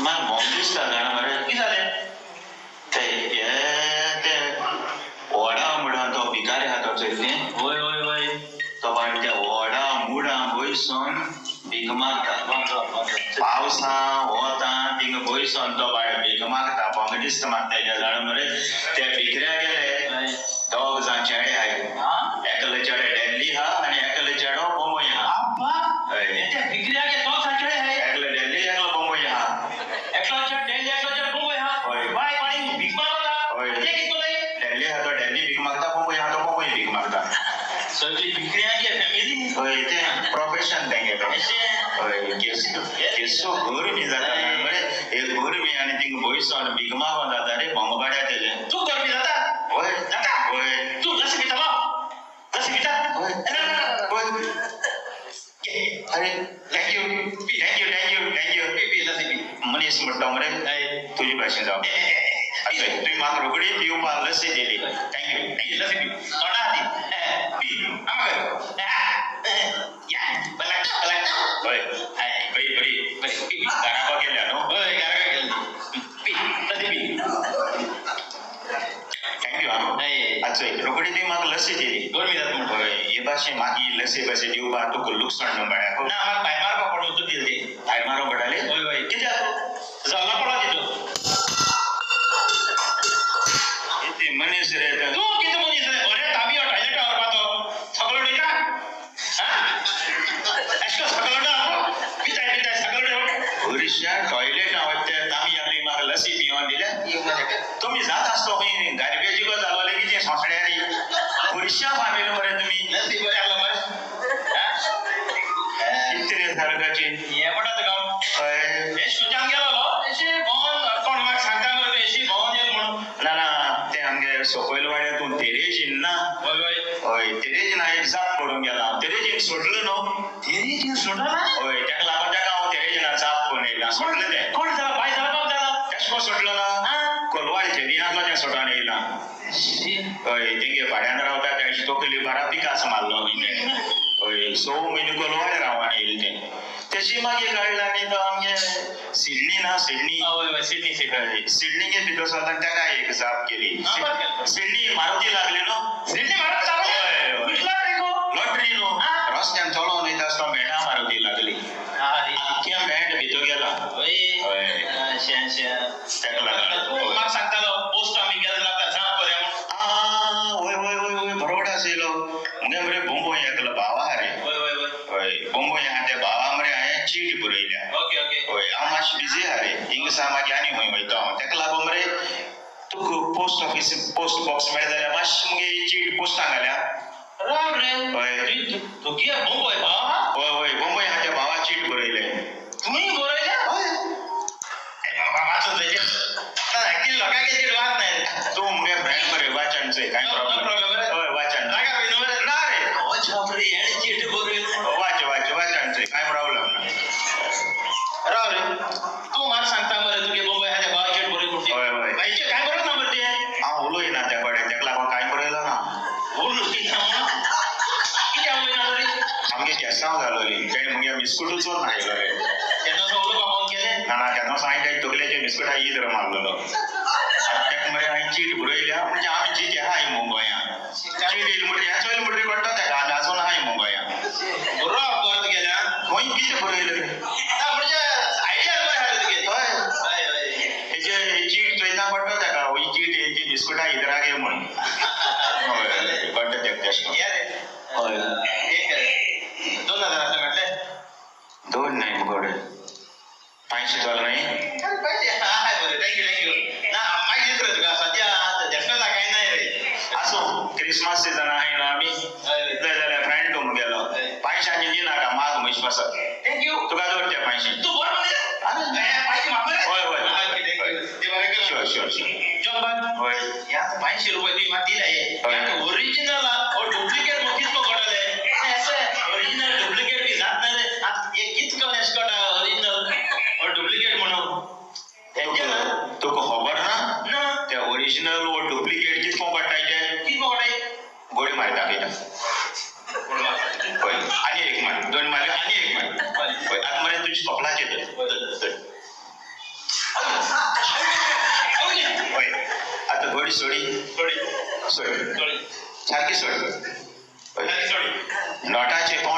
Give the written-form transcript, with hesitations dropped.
म्हाका भोंग दिसता जाणा मरे. कितें जालें? ते हे ते वडा मुडा तो भिकारी आहा तो चोयलें तें. वय वय वय. तो बाय त्या वडा मुडा बयसून भीक मागता. पावसा वोतां थिंगा बयसून तो बाय भीक मागता. भोंग दिसता म्हाका तेज्या जाणा मरे. ते भिकऱ्या गेले दोग जाण चेडे आहाय. एकले चेडे डेल्ली आहा आनी एकले चेडो बोंबय आहा. हय. ते भिकऱ्यागे दोग जाण चेडे आहाय. एकले डेल्ली एकलो बोंबय आहा. एकलो चेडो डेल्ली एकलो चेडो बोंबय आहा. हय. बाय पाणी भीक मागता. हय. ते कितें कोताय? डेल्ली आहा तो डेल्ली भीक मागता, बोंबय आहा तो बोंबय भीक मागता. सगळी भिकऱ्यागे फॅमिली. हय तें प्रोफेशन तेंगेलें. हय केसो गरमी जाता मरे. एक गरमी आनी थिंगा बयसून भीक मागोन जाता रे भोंग पाड्या तेजें. तूं गरमी जाता? हय जाता? हय. तूं लसी पितालो? लसी पिता? हय. हय. अरे thank you thank you thank you thank you. P P लसी पी. मनीस म्हणटा मरे तुजे भाशेन जावं. तुवें म्हाका रोखडी पिवपाक लसी दिली. Thank you thank you. लसी पी. तोंडा दी. पी. आमा कर. या बरं लागता बरं लागता. हय बरी बरी बरी पी पी. घराबा गेल्या न्हू. हय घराक गेल्ली. पी लसी पी. Thank you आं. हय. आचोय रोखडी तुवें म्हाका लसी दिली. गरमी जाता म्हणटा. हय हे भाशेन म्हाका ही लसी भाशेन दिवपाक तुका लुकसाण न्हू बाळ्याक. ना म्हाका भायर मारपाक पडलो तूं दिली ती. भायर मारूंक पडटाली? हय हय. कित्याक? जल्लो पडलो तितून. कितें मनीस रे तो. तूं कितें मनीस रे? अरे ताबी टॉयलेट व्हरपा तो सगळो उडयता. आं एशें कोन्न सगळो उडयता. पिताय पिताय सगळो उडय. हरश्या टॉयलेट वता ते तांबया तुवें म्हाका लसी पिवन दिल्या. तुमी जात आसतो खंय गार्बेजी गो जालोले कितें सोंसड्यारी. हरश्या फामिली मरे तुमी. लसी बरें आसलो मरे. कितें रे सारकाची. हें म्हणटा तुका हांव. हय. हे शुजान गेलो एशी भोंवन कोण म्हाका सांगता मरे तूं एशी भोंवन येल म्हणून. ना ना तें आमगे सकयल वाड्यार तूं तेरेजीन ना. हय हय. हय तेरेजीन हांव एक जाप करूंक गेला. तेरेजीन सोडलो न्हू. तेरेजीन सोडलो ना? हय तेका लागून तेका हांव तेरेजिना जाप करून येयला. सोडलें तें. कोण जाला? बाय जाला बाब जाला? तेश कोण सोडलो ना? कोलवाळ झेरी आसलो तें सोडून येयला. हय तेंगे भाड्यान रावता तें तकली बारा पिकास मारलो खंय तें. हय 6 म्हयने कोलवाळ रावन येयलें तें. तेशी मागीर काडला आनी तो आमगे सिडनी ना सिडनी. हय हय सिडनी सिडनी. सिडनीगे भितर सरता तेका एक जाप केली. सिडनी मारुती लागली न्हू. सिडनी मारुती लागली? हय. लॉटरी न्हू. रस्त्यान चलोन वयता आसतना भेंडा मारुती लागली. आख्ख्या भेंड भितर गेला. हय. तेका लागून. तूं म्हाका सांगतालो पोस्ट आमी गेले लागता जाप करया म्हूण. आं वय वय वय वय बरोबर आशिल्लो. मुगे मरे बोंबोय एकलो भाव आहा रे. हय हय हय. हय बोंबोय आहा त्या भावा मरे हांवें चीट बरयल्या. Okay okay. हय हांव मातशें बिजी आहा रे. हिंगा मागीर आनी खंय वयता हांव. तेका लागून मरे तुका पोस्ट ऑफीस पोस्ट बॉक्स मेळ्ळें जाल्यार मातशें मुगे चीट पोस्टान घाल्या. राव रे. हय. तुगे बोंबोय भाव आहा? हय हय बोंबोय आहा त्या भावा चीट बरयलें. तुवें बरयल्या? हय. वाचून तेजें. ना एक्चुअली लोकांक चीट वाच नाय. तूं मुगे फ्रेंड मरे वाचन चोय कांय प्रॉब्लेम. हय वाचन. रागा बी न्हू मरे? ना रे. बापरे हेणें चीट बरयली. वाच वाच वाचन चोय कांय प्रॉब्लेम ना. राव रे. तूं म्हाका सांगता मरे तुगे बोंबय आहा त्या भावा चीट बरयली म्हूण ती. हय हय. हेचें कांय बरोवंक ना मरे तें. हांव उलयना त्या कडेन तेका लागून कांय बरयलो ना. उलयना म्हणून कित्याक उलयना तरी? आमगे केसांव जालोली तेणें मुगे बिस्कुटूच चोरून हाडलो रे. तेन्ना उलोवपाक बंद केलें? ना ना तेन्ना हांवें तेका तकलेचे बिस्कुटां इद्र मारलेलो. आनी तेका मरे हांवें चीट बरयल्या म्हणजे आमी जिते आहाय मु गोंयां. चीट येयली म्हणटकीर हें चोयलें म्हणटकीर कळटा तेका आमी आजून आहाय मु गोंयां. बरो परत गेल्या. खंय कितें बरयलें रे? ना म्हणजे आयडिया बरी आहा रे तुगे. हय. हय हय. हेजे चीट चोयता कळटा तेका ही चीट हेजी बिस्कुटां इद्रा घे म्हूण. हय कळटा तेका तेशें. हे रे. हय. एक 2000 आसले म्हटलें? 2 न्हय मुगो 500 जालो न्हय? पयशे आहाय बरें. Thank you thank you. ना मागीर दितलो तुका सद्या देसणां कांय नाय रे. आसूं क्रिसमस सिजन आहाय न्हू आमी. जाय जाल्यार फ्रेंड तूं मुगेलो. 500 दिनाका माग म्हजे पासत. Thank you. तुका दवर ते 500. तूं बरो मनीस. पयशे म्हाका मरे. हय हय. ते बरें कर. Sure sure sure. जॉन हय. ह्या 500 रुपये तुवें म्हाका दिले. हय. ओरिजिनल ओ डुप्लिकेट म्हाका कितको कळटलें? अशें ओरिजिनल डुप्लिकेट बी जात ना रे. आतां हें कितको अशें कळटा ओरिजिनल ओ डुप्लिकेट म्हणून? तेंचें ना. तुका खबर ना? ना. ते ओरिजिनल ओ डुप्लिकेट कितको पडटाय ते? कितको कळटाय? गोळी मारी दाखयता. हय आनी एक मार. 2 मारल्यो आनी एक मार. हय आतां मरे तुजी कपलाचेर. गोडी सोडी सोडी सारकी सोडी. नोटाचे कोण?